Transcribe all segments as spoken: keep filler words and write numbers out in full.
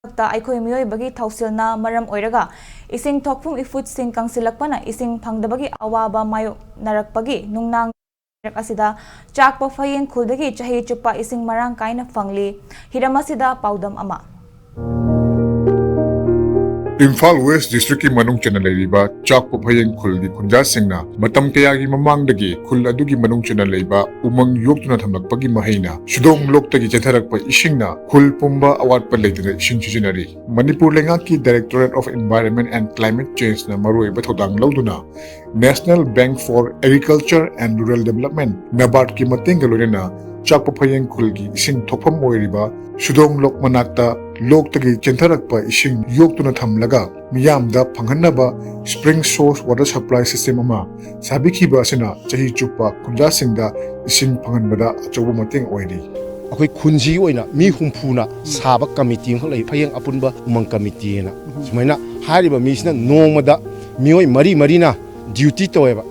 ꯃꯊꯛꯇ ꯑꯩꯈꯣꯏ ꯃꯤꯑꯣꯏꯕꯒꯤ ꯊꯧꯁꯤꯜꯅ ꯃꯔꯝ ꯑꯣꯏꯔꯒ ꯏꯁꯤꯡ ꯊꯣꯛꯐꯝ ꯏꯐꯨꯠꯁꯤꯡ ꯀꯪꯁꯤꯜꯂꯛꯄꯅ ꯏꯁꯤꯡ ꯐꯪꯗꯕꯒꯤ ꯑꯋꯥꯕ ꯃꯥꯌꯣꯛꯅꯔꯛꯄꯒꯤ ꯅꯨꯡꯅꯥꯡ ꯑꯁꯤꯗ ꯆꯥꯛꯄ ꯐꯌꯦꯡ ꯈꯨꯜꯗꯒꯤ ꯆꯍꯤ ꯆꯨꯞꯄ ꯏꯁꯤꯡ ꯃꯔꯥꯡ ꯀꯥꯏꯅ ꯐꯪꯂꯤ꯫ ꯍꯤꯔꯝ ꯑꯁꯤꯗ ꯄꯥꯎꯗꯝ ꯑꯃ꯫ ꯏꯝꯐꯥꯜ ꯋꯦꯁ ꯗꯤꯁꯇ꯭ꯔꯤꯛꯀꯤ ꯃꯅꯨꯡ ꯆꯟꯅ ꯂꯩꯔꯤꯕ ꯆꯥꯛꯄ ꯐꯌꯦꯡ ꯈꯨꯜꯒꯤ ꯈꯨꯟꯖꯥꯁꯤꯡꯅ ꯃꯇꯝ ꯀꯌꯥꯒꯤ ꯃꯃꯥꯡꯗꯒꯤ ꯈꯨꯜ ꯑꯗꯨꯒꯤ ꯃꯅꯨꯡ ꯆꯟꯅ ꯂꯩꯕ ꯎꯃꯪ ꯌꯣꯛꯇꯨꯅ ꯊꯝꯂꯛꯄꯒꯤ ꯃꯍꯩꯅ ꯁꯨꯗꯣꯡ ꯂꯣꯛꯇꯒꯤ ꯆꯦꯟꯊꯔꯛꯄ ꯏꯁꯤꯡꯅ ꯈꯨꯜ ꯄꯨꯝꯕ ꯑꯋꯥꯠꯄ ꯂꯩꯇꯅ ꯏꯁꯤꯡ ꯁꯤꯖꯤꯟꯅꯔꯤ꯫ ꯃꯅꯤꯄꯨꯔ ꯂꯩꯉꯥꯛꯀꯤ Directorate of Environment and Climate Changeꯅ ꯃꯔꯨꯑꯣꯏꯕ ꯊꯧꯗꯥꯡ ꯂꯧꯗꯨꯅ National Bank for Agriculture and Rural Development, ꯅꯕꯥꯔꯗꯀꯤ ꯃꯇꯦꯡꯒ ꯂꯣꯏꯅꯅ ꯆꯥꯛꯄ ꯐꯌꯦꯡ ꯈꯨꯜꯒꯤ ꯏꯁꯤꯡ ꯊꯣꯛꯐꯝ ꯑꯣꯏꯔꯤꯕ ꯁꯨꯗꯣꯡ ꯂꯣꯛ ꯃꯅꯥꯛꯇ ꯂꯣꯛꯇꯒꯤ ꯆꯦꯟꯊꯔꯛꯄ ꯏꯁꯤꯡ ꯌꯣꯛꯇꯨꯅ ꯊꯝꯂꯒ ꯃꯤꯌꯥꯝꯗ ꯐꯪꯍꯟꯅꯕ Spring Source Water Supply System ꯑꯃ ꯁꯥꯕꯤꯈꯤꯕ ꯑꯁꯤꯅ ꯆꯍꯤ ꯆꯨꯞꯄ ꯈꯨꯟꯖꯥꯁꯤꯡꯗ ꯏꯁꯤꯡ ꯐꯪꯍꯟꯕꯗ ꯑꯆꯧꯕ ꯃꯇꯦꯡ ꯑꯣꯏꯔꯤ꯫ ꯑꯩꯈꯣꯏ ꯈꯨꯟꯁꯤꯒꯤ ꯑꯣꯏꯅ ꯃꯤ ꯍꯨꯝꯐꯨꯅ ꯁꯥꯕ ꯀꯃꯤꯇꯤ ꯑꯃꯈꯛ ꯂꯩ, ꯐꯌꯦꯡ ꯑꯄꯨꯟꯕ ꯎꯃꯪ ꯀꯃꯤꯇꯤ ꯍꯥꯏꯅ꯫ ꯁꯨꯃꯥꯏꯅ ꯍꯥꯏꯔꯤꯕ ꯃꯤꯁꯤꯅ ꯅꯣꯡꯃꯗ ꯃꯤꯑꯣꯏ ꯃꯔꯤ ꯃꯔꯤꯅ ꯗ꯭ꯌꯨꯇꯤ ꯇꯧꯋꯦꯕ꯫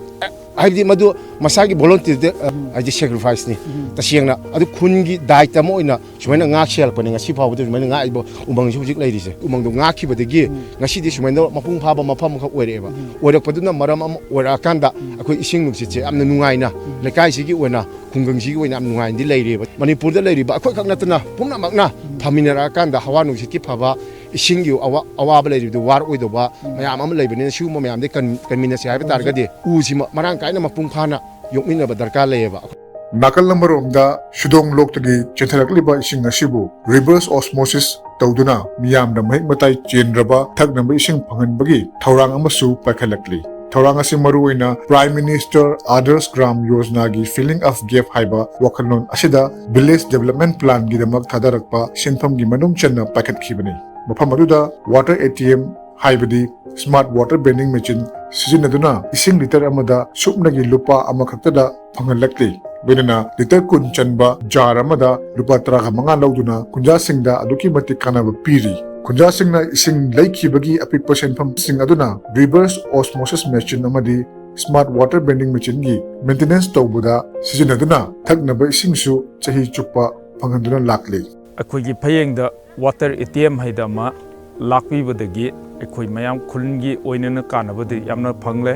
ꯍꯥꯏꯕꯗꯤ ꯃꯗꯨ ꯃꯁꯥꯒꯤ ꯚꯣꯂꯨꯟꯇꯤꯌꯔ, ꯍꯥꯏꯗꯤ ꯁꯦꯀ꯭ꯔꯤꯐꯥꯏꯁꯅꯤ ꯇꯁꯦꯡꯅ꯫ ꯑꯗꯨ ꯈꯨꯟꯒꯤ ꯗꯥꯏꯇ ꯑꯃ ꯑꯣꯏꯅ ꯁꯨꯃꯥꯏꯅ ꯉꯥꯛ ꯁꯦꯜꯂꯛꯄꯅꯦ ꯉꯁꯤ ꯐꯥꯎꯕꯗ ꯁꯨꯃꯥꯏꯅ ꯉꯥꯛꯏꯕ ꯎꯃꯪꯁꯤ ꯍꯧꯖꯤꯛ ꯂꯩꯔꯤꯁꯦ꯫ ꯎꯃꯪꯗꯣ ꯉꯥꯛꯈꯤꯕꯗꯒꯤ ꯉꯁꯤꯗꯤ ꯁꯨꯃꯥꯏꯅ ꯃꯄꯨꯡ ꯐꯥꯕ ꯃꯐꯝ ꯑꯃꯈꯛ ꯑꯣꯏꯔꯛꯑꯦꯕ꯫ ꯑꯣꯏꯔꯛꯄꯗꯨꯅ ꯃꯔꯝ ꯑꯃ ꯑꯣꯏꯔꯛꯑꯀꯥꯟꯗ ꯑꯩꯈꯣꯏ ꯏꯁꯤꯡ ꯅꯨꯡꯁꯤꯠꯁꯦ ꯌꯥꯝꯅ ꯅꯨꯡꯉꯥꯏꯅ, ꯂꯩꯀꯥꯏꯁꯤꯒꯤ ꯑꯣꯏꯅ, ꯈꯨꯡꯒꯪꯁꯤꯒꯤ ꯑꯣꯏꯅ ꯌꯥꯝ ꯅꯨꯡꯉꯥꯏꯅꯗꯤ ꯂꯩꯔꯦꯕ꯫ ꯃꯅꯤꯄꯨꯔꯗ ꯂꯩꯔꯤꯕ ꯑꯩꯈꯣꯏꯈꯛ ꯅꯠꯇꯅ ꯄꯨꯝꯅꯃꯛꯅ ꯐꯝꯃꯤꯟꯅꯔꯛꯑꯀꯥꯟꯗ ꯍꯋꯥ ꯅꯨꯡꯁꯤꯠꯀꯤ ꯐꯕ, ꯏꯁꯤꯡꯒꯤ ꯑꯋꯥ-, ꯑꯋꯥꯕ ꯂꯩꯔꯤꯕꯗꯨ ꯋꯥꯔꯛꯑꯣꯏꯗꯧꯕ ꯃꯌꯥꯝ ꯑꯃ ꯂꯩꯕꯅꯤꯅ ꯁꯤꯒꯨꯝꯕ ꯃꯌꯥꯝꯗꯤ ꯀꯟ-, ꯀꯟꯃꯤꯟꯅꯁꯦ ꯍꯥꯏꯕ ꯇꯥꯔꯒꯗꯤ ꯎꯁꯤ ꯃ-, ꯃꯔꯥꯡ ꯀꯥꯏꯅ ꯃꯄꯨꯡ ꯐꯥꯅ ꯌꯣꯛꯃꯤꯟꯅꯕ ꯗꯔꯀꯥꯔ ꯂꯩꯌꯦꯕ꯫ ꯅꯥꯀꯜ ꯑꯃꯔꯣꯝꯗ ꯁꯨꯗꯣꯡ ꯂꯣꯛꯇꯒꯤ ꯆꯦꯟꯊꯔꯛꯂꯤꯕ ꯏꯁꯤꯡ ꯑꯁꯤꯕꯨ reverse osmosis ꯇꯧꯗꯨꯅ ꯃꯤꯌꯥꯝꯗ ꯃꯍꯤꯛ ꯃꯇꯥꯏ ꯆꯦꯟꯗ꯭ꯔꯕ ꯊꯛꯅꯕ ꯏꯁꯤꯡ ꯐꯪꯍꯟꯕꯒꯤ ꯊꯧꯔꯥꯡ ꯑꯃꯁꯨ ꯄꯥꯏꯈꯠꯂꯛꯂꯤ꯫ ꯊꯧꯔꯥꯡ ꯑꯁꯤ ꯃꯔꯨꯑꯣꯏꯅ Prime Minister Adarsh Gram Yojanaꯒꯤ Filling of Gap ꯍꯥꯏꯕ ꯋꯥꯈꯜꯂꯣꯟ ꯑꯁꯤꯗ Village Development Planꯒꯤꯗꯃꯛ ꯊꯥꯗꯔꯛꯄ ꯁꯦꯟꯐꯝꯒꯤ ꯃꯅꯨꯡ ꯆꯟꯅ ꯄꯥꯏꯈꯠꯈꯤꯕꯅꯤ꯫ ꯃꯐꯝ ꯑꯗꯨꯗ water A T M ꯍꯥꯏꯕꯗꯤ Smart Water Vending Machine ꯁꯤꯖꯤꯟꯅꯗꯨꯅ ꯏꯁꯤꯡ ꯂꯤꯇꯔ ꯑꯃꯗ ꯁꯨꯞꯅꯒꯤ ꯂꯨꯄꯥ ꯑꯃꯈꯛꯇꯗ ꯐꯪꯍꯜꯂꯛꯂꯤ꯫ ꯂꯣꯏꯅꯅ ꯂꯤꯇꯔ ꯀꯨꯟ ꯆꯟꯕ ꯖꯥꯔ ꯑꯃꯗ ꯂꯨꯄꯥ ꯇꯔꯥꯃꯉꯥ ꯂꯧꯗꯨꯅ ꯈꯨꯟꯖꯥꯁꯤꯡꯗ ꯑꯗꯨꯛꯀꯤ ꯃꯇꯤꯛ ꯀꯥꯟꯅꯕ ꯄꯤꯔꯤ꯫ ꯈꯨꯟꯖꯥꯁꯤꯡꯅ ꯏꯁꯤꯡ ꯂꯩꯈꯤꯕꯒꯤ ꯑꯄꯤꯛꯄ ꯁꯦꯟꯐꯝꯁꯤꯡ ꯑꯗꯨꯅ reverse osmosis machine ꯑꯃꯗꯤ Smart Water Vending Machineꯒꯤ maintenance ꯇꯧꯕꯗ ꯁꯤꯖꯤꯟꯅꯗꯨꯅ ꯊꯛꯅꯕ ꯏꯁꯤꯡꯁꯨ ꯆꯍꯤ ꯆꯨꯞꯄ ꯐꯪꯍꯟꯗꯨꯅ ꯂꯥꯛꯂꯤ꯫ ꯑꯩꯈꯣꯏꯒꯤ ꯐꯌꯦꯡꯗ Water A T M ꯍꯥꯏꯗ ꯑꯃ ꯂꯥꯛꯄꯤꯕꯗꯒꯤ ꯑꯩꯈꯣꯏ ꯃꯌꯥꯝ ꯈꯨꯜꯒꯤ ꯑꯣꯏꯅꯅ ꯀꯥꯟꯅꯕꯗꯤ ꯌꯥꯝꯅ ꯐꯪꯂꯦ꯫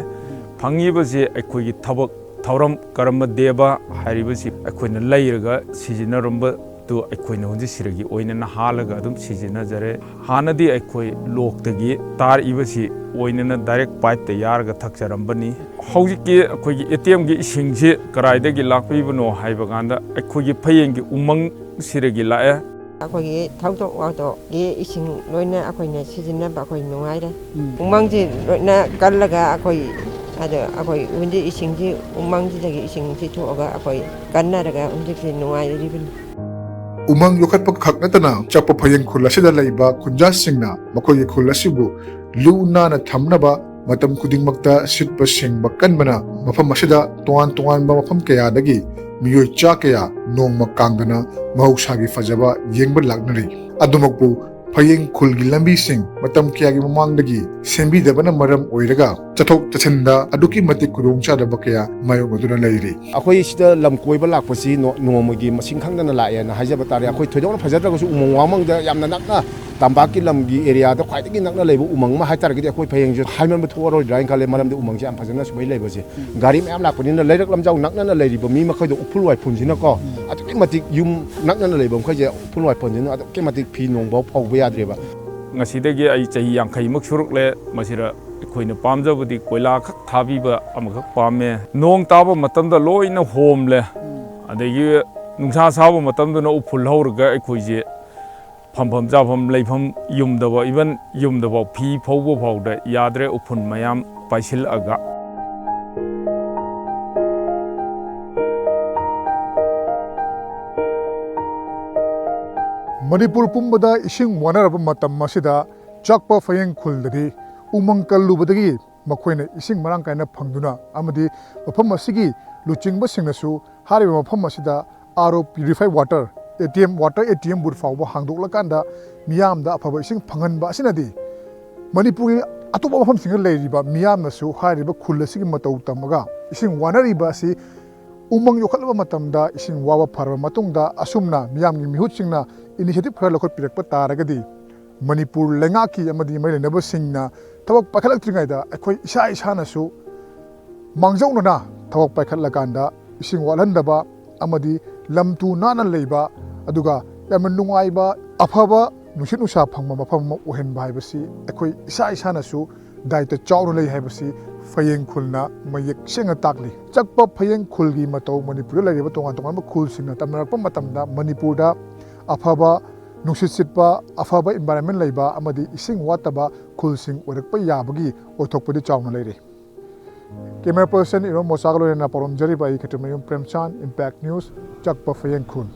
ꯐꯪꯉꯤꯕꯁꯤ ꯑꯩꯈꯣꯏꯒꯤ ꯊꯕꯛ ꯊꯧꯔꯝ ꯀꯔꯝꯕ ꯗꯦꯕ ꯍꯥꯏꯔꯤꯕꯁꯤ ꯑꯩꯈꯣꯏꯅ ꯂꯩꯔꯒ ꯁꯤꯖꯤꯟꯅꯔꯝꯕꯗꯨ ꯑꯩꯈꯣꯏꯅ ꯍꯧꯖꯤꯛ ꯁꯤꯗꯒꯤ ꯑꯣꯏꯅꯅ ꯍꯥꯜꯂꯒ ꯑꯗꯨꯝ ꯁꯤꯖꯤꯟꯅꯖꯔꯦ꯫ ꯍꯥꯟꯅꯗꯤ ꯑꯩꯈꯣꯏ ꯂꯣꯛꯇꯒꯤ ꯇꯥꯔꯛꯏꯕꯁꯤ ꯑꯣꯏꯅꯅ direct pipe ꯇ ꯌꯥꯔꯒ ꯊꯛꯆꯔꯝꯕꯅꯤ꯫ ꯍꯧꯖꯤꯛꯀꯤ ꯑꯩꯈꯣꯏꯒꯤ A T M ꯒꯤ ꯏꯁꯤꯡꯁꯤ ꯀꯗꯥꯏꯗꯒꯤ ꯂꯥꯛꯄꯤꯕꯅꯣ ꯍꯥꯏꯕ ꯀꯥꯟꯗ ꯑꯩꯈꯣꯏꯒꯤ ꯐꯌꯦꯡꯒꯤ ꯎꯃꯪ ꯁꯤꯗꯒꯤ ꯂꯥꯛꯑꯦ꯫ ꯑꯩꯈꯣꯏꯒꯤ ꯊꯧꯗꯣꯛ ꯋꯥꯊꯣꯛꯀꯤ ꯏꯁꯤꯡ ꯂꯣꯏꯅ ꯑꯩꯈꯣꯏꯅ ꯁꯤꯖꯤꯟꯅꯕ ꯑꯩꯈꯣꯏ ꯅꯨꯡꯉꯥꯏꯔꯦ꯫ ꯎꯝ꯫ ꯎꯃꯪꯁꯤ ꯂꯣꯏꯅ ꯀꯜꯂꯒ ꯑꯩꯈꯣꯏ, ꯑꯗ ꯑꯩꯈꯣꯏ ꯍꯧꯖꯤꯛ ꯏꯁꯤꯡꯁꯤ, ꯎꯃꯪꯁꯤꯗꯒꯤ ꯏꯁꯤꯡꯁꯤ ꯊꯣꯛꯑꯒ ꯑꯩꯈꯣꯏ ꯀꯟꯅꯔꯒ ꯍꯧꯖꯤꯛꯁꯤ ꯅꯨꯡꯉꯥꯏꯔꯤꯕꯅꯤ꯫ ꯎꯃꯪ ꯌꯣꯛꯈꯠꯄ ꯈꯛ ꯅꯠꯇꯅ ꯆꯛꯄ ꯐꯌꯦꯡ ꯈꯨꯜ ꯑꯁꯤꯗ ꯂꯩꯕ ꯈꯨꯟꯖꯥꯁꯤꯡꯅ ꯃꯈꯣꯏꯒꯤ ꯈꯨꯜ ꯑꯁꯤꯕꯨ ꯂꯨ ꯅꯥꯟꯅ ꯊꯝꯅꯕ ꯃꯇꯝ ꯈꯨꯗꯤꯡꯃꯛꯇ ꯁꯤꯠꯄ ꯁꯦꯡꯕ ꯀꯟꯕꯅ ꯃꯐꯝ ꯑꯁꯤꯗ ꯇꯣꯉꯥꯟ ꯇꯣꯉꯥꯟꯕ ꯃꯐꯝ ꯀꯌꯥꯗꯒꯤ ꯃꯤꯑꯣꯏ ꯆꯥ ꯀꯌꯥ ꯅꯣꯡꯃ ꯀꯥꯡꯗꯅ ꯃꯍꯧꯁꯥꯒꯤ ꯐꯖꯕ ꯌꯦꯡꯕ ꯂꯥꯛꯅꯔꯤ꯫ ꯑꯗꯨꯃꯛꯄꯨ ꯐꯌꯦꯡ ꯈꯨꯜꯒꯤ ꯂꯝꯕꯤꯁꯤꯡ ꯃꯇꯝ ꯀꯌꯥꯒꯤ ꯃꯃꯥꯡꯗꯒꯤ ꯁꯦꯝꯕꯤꯗꯕꯅ ꯃꯔꯝ ꯑꯣꯏꯔꯒ ꯆꯠꯊꯣꯛ ꯆꯠꯁꯤꯟꯗ ꯑꯗꯨꯛꯀꯤ ꯃꯇꯤꯛ ꯈꯨꯗꯣꯡꯆꯥꯗꯕ ꯀꯌꯥ ꯃꯥꯌꯣꯛꯅꯗꯨꯅ ꯂꯩꯔꯤ꯫ ꯑꯩꯈꯣꯏ ꯁꯤꯗ ꯂꯝ ꯀꯣꯏꯕ ꯂꯥꯛꯄꯁꯤ ꯅꯣ-, ꯅꯣꯡꯃꯒꯤ ꯃꯁꯤꯡ ꯈꯪꯗꯅ ꯂꯥꯛꯑꯦꯅ ꯍꯥꯏꯖꯕ ꯇꯥꯔꯦ꯫ ꯑꯩꯈꯣꯏ ꯊꯣꯏꯗꯣꯛꯅ ꯐꯖꯗ꯭ꯔꯒꯁꯨ ꯎꯃꯪ ꯋꯥꯃꯪꯗ ꯌꯥꯝꯅ ꯅꯛꯅ ꯇꯝꯄꯥꯛꯀꯤ ꯂꯝꯒꯤ area ꯗ ꯈ꯭ꯋꯥꯏꯗꯒꯤ ꯅꯛꯅ ꯂꯩꯕ ꯎꯃꯪ ꯑꯃ ꯍꯥꯏꯇꯥꯔꯒꯗꯤ ꯑꯩꯈꯣꯏ ꯐꯌꯦꯡꯁꯦ ꯍꯥꯏꯃꯟꯕ ꯊꯣꯛꯑꯔꯣꯏꯗ꯭ꯔꯥ ꯍꯥꯏꯅ ꯈꯜꯂꯦ, ꯃꯔꯝꯗꯤ ꯎꯃꯪꯁꯦ ꯌꯥꯝ ꯐꯖꯅ ꯁꯨꯃꯥꯏꯅ ꯂꯩꯕꯁꯦ꯫ ꯒꯥꯔꯤ ꯃꯌꯥꯝ ꯂꯥꯛꯄꯅꯤꯅ ꯂꯩꯔꯛ ꯂꯝꯖꯥꯎ ꯅꯛꯅꯅ ꯂꯩꯔꯤꯕ ꯃꯤ ꯃꯈꯩꯗꯣ ꯎꯐꯨꯜ ꯋꯥꯏꯐꯨꯜꯁꯤꯅꯀꯣ, ꯑꯗꯨꯛꯀꯤ ꯃꯇꯤꯛ ꯌꯨꯝ ꯅꯛꯅꯅ ꯂꯩꯕ ꯃꯈꯩꯁꯦ ꯎꯐꯨꯜ ꯋꯥꯏꯐꯨꯜꯁꯤꯅ ꯑꯗꯨꯛꯀꯤ ꯃꯇꯤꯛ ꯐꯤ ꯅꯣꯡꯐꯥꯎ ꯐꯧꯕ ꯌꯥꯗ꯭ꯔꯦꯕ꯫ ꯉꯁꯤꯗꯒꯤ ꯑꯩ ꯆꯍꯤ ꯌꯥꯡꯈꯩꯃꯨꯛ ꯁꯨꯔꯛꯂꯦ꯫ ꯃꯁꯤꯗ ꯑꯩꯈꯣꯏꯅ ꯄꯥꯝꯖꯕꯗꯤ ꯀꯣꯏꯂꯥ ꯈꯛ ꯊꯥꯕꯤꯕ ꯑꯃꯈꯛ ꯄꯥꯝꯃꯦ꯫ ꯅꯣꯡ ꯇꯥꯕ ꯃꯇꯝꯗ ꯂꯣꯏꯅ ꯍꯣꯝꯂꯦ꯫ ꯑꯗꯒꯤ ꯅꯨꯡꯁꯥ ꯁꯥꯕ ꯃꯇꯝꯗꯅ ꯎꯐꯨꯜ ꯍꯧꯔꯒ ꯑꯩꯈꯣꯏꯁꯦ ꯐꯝꯐꯝ ꯆꯥꯐꯝ ꯂꯩꯐꯝ ꯌꯨꯝꯗꯐꯥꯎ, even ꯌꯨꯝꯗꯐꯥꯎ ꯐꯤ ꯐꯧꯕ ꯐꯥꯎꯗ ꯌꯥꯗ꯭ꯔꯦ, ꯎꯐꯨꯜ ꯃꯌꯥꯝ ꯄꯥꯏꯁꯤꯜꯂꯛꯑꯒ꯫ ꯃꯅꯤꯄꯨꯔ ꯄꯨꯝꯕꯗ ꯏꯁꯤꯡ ꯋꯥꯅꯔꯕ ꯃꯇꯝ ꯑꯁꯤꯗ ꯆꯛꯄ ꯐꯌꯦꯡ ꯈꯨꯜꯗꯗꯤ ꯎꯃꯪ ꯀꯜꯂꯨꯕꯗꯒꯤ ꯃꯈꯣꯏꯅ ꯏꯁꯤꯡ ꯃꯔꯥꯡ ꯀꯥꯏꯅ ꯐꯪꯗꯨꯅ ꯑꯃꯗꯤ ꯃꯐꯝ ꯑꯁꯤꯒꯤ ꯂꯨꯆꯤꯡꯕꯁꯤꯡꯅꯁꯨ ꯍꯥꯏꯔꯤꯕ ꯃꯐꯝ ꯑꯁꯤꯗ R O purified water, A T M, water A T M booth ꯐꯥꯎꯕ ꯍꯥꯡꯗꯣꯛꯂꯀꯥꯟꯗ ꯃꯤꯌꯥꯝꯗ ꯑꯐꯕ ꯏꯁꯤꯡ ꯐꯪꯍꯟꯕ ꯑꯁꯤꯅꯗꯤ ꯃꯅꯤꯄꯨꯔꯒꯤ ꯑꯇꯣꯞꯄ ꯃꯐꯝꯁꯤꯡꯗ ꯂꯩꯔꯤꯕ ꯃꯤꯌꯥꯝꯅꯁꯨ ꯍꯥꯏꯔꯤꯕ ꯈꯨꯜ ꯑꯁꯤꯒꯤ ꯃꯇꯧ ꯇꯝꯃꯒ ꯏꯁꯤꯡ ꯋꯥꯅꯔꯤꯕ ꯑꯁꯤ ꯎꯃꯪ ꯌꯣꯛꯈꯠꯂꯕ ꯃꯇꯝꯗ ꯏꯁꯤꯡ ꯋꯥꯕ ꯐꯔꯕ ꯃꯇꯨꯡꯗ ꯑꯁꯨꯝꯅ ꯃꯤꯌꯥꯝꯒꯤ ꯃꯤꯍꯨꯠꯁꯤꯡꯅ initiative ꯈꯔ ꯂꯧꯈꯠꯄꯤꯔꯛꯄ ꯇꯥꯔꯒꯗꯤ ꯃꯅꯤꯄꯨꯔ ꯂꯩꯉꯥꯛꯀꯤ ꯑꯃꯗꯤ ꯃꯔꯤ ꯂꯩꯅꯕꯁꯤꯡꯅ ꯊꯕꯛ ꯄꯥꯏꯈꯠꯂꯛꯇ꯭ꯔꯤꯉꯩꯗ ꯑꯩꯈꯣꯏ ꯏꯁꯥ ꯏꯁꯥꯅꯁꯨ ꯃꯥꯡꯖꯧꯅꯅ ꯊꯕꯛ ꯄꯥꯏꯈꯠꯂꯀꯥꯟꯗ ꯏꯁꯤꯡ ꯋꯥꯠꯍꯟꯗꯕ ꯑꯃꯗꯤ ꯂꯝ ꯇꯨ ꯅꯥꯟꯅ ꯂꯩꯕ, ꯑꯗꯨꯒ ꯌꯥꯝꯅ ꯅꯨꯡꯉꯥꯏꯕ, ꯑꯐꯕ ꯅꯨꯡꯁꯤꯠ ꯅꯨꯡꯁꯥ ꯐꯪꯕ ꯃꯐꯝ ꯑꯃ ꯑꯣꯏꯍꯟꯕ ꯍꯥꯏꯕꯁꯤ ꯑꯩꯈꯣꯏ ꯏꯁꯥ ꯏꯁꯥꯅꯁꯨ ꯗꯥꯏꯇ ꯆꯥꯎꯅ ꯂꯩ ꯍꯥꯏꯕꯁꯤ ꯐꯌꯦꯡ ꯈꯨꯜꯅ ꯃꯌꯦꯛ ꯁꯦꯡꯅ ꯇꯥꯛꯂꯤ꯫ ꯆꯛꯄ ꯐꯌꯦꯡ ꯈꯨꯜꯒꯤ ꯃꯇꯧ ꯃꯅꯤꯄꯨꯔꯗ ꯂꯩꯔꯤꯕ ꯇꯣꯉꯥꯟ ꯇꯣꯉꯥꯟꯕ ꯈꯨꯜꯁꯤꯡꯅ ꯇꯝꯅꯔꯛꯄ ꯃꯇꯝꯗ ꯃꯅꯤꯄꯨꯔꯗ ꯑꯐꯕ ꯅꯨꯡꯁꯤꯠ ꯁꯤꯠꯄ, ꯑꯐꯕ environment ꯂꯩꯕ ꯑꯃꯗꯤ ꯏꯁꯤꯡ ꯋꯥꯠꯇꯕ ꯈꯨꯜꯁꯤꯡ ꯑꯣꯏꯔꯛꯄ ꯌꯥꯕꯒꯤ ꯑꯣꯏꯊꯣꯛꯄꯗꯤ ꯆꯥꯎꯅ ꯂꯩꯔꯤ꯫ Camera person ꯏꯔꯣꯝ ꯃꯣꯆꯥꯒ ꯂꯣꯏꯅꯅ ꯄꯥꯎꯔꯝꯖꯔꯤꯕ ꯑꯩ ꯈꯦꯇ꯭ꯔꯤꯃꯌꯨꯝ ꯄ꯭ꯔꯦꯝꯆꯥꯟ, Impact News, ꯆꯛꯄ ꯐꯌꯦꯡ ꯈꯨꯜ꯫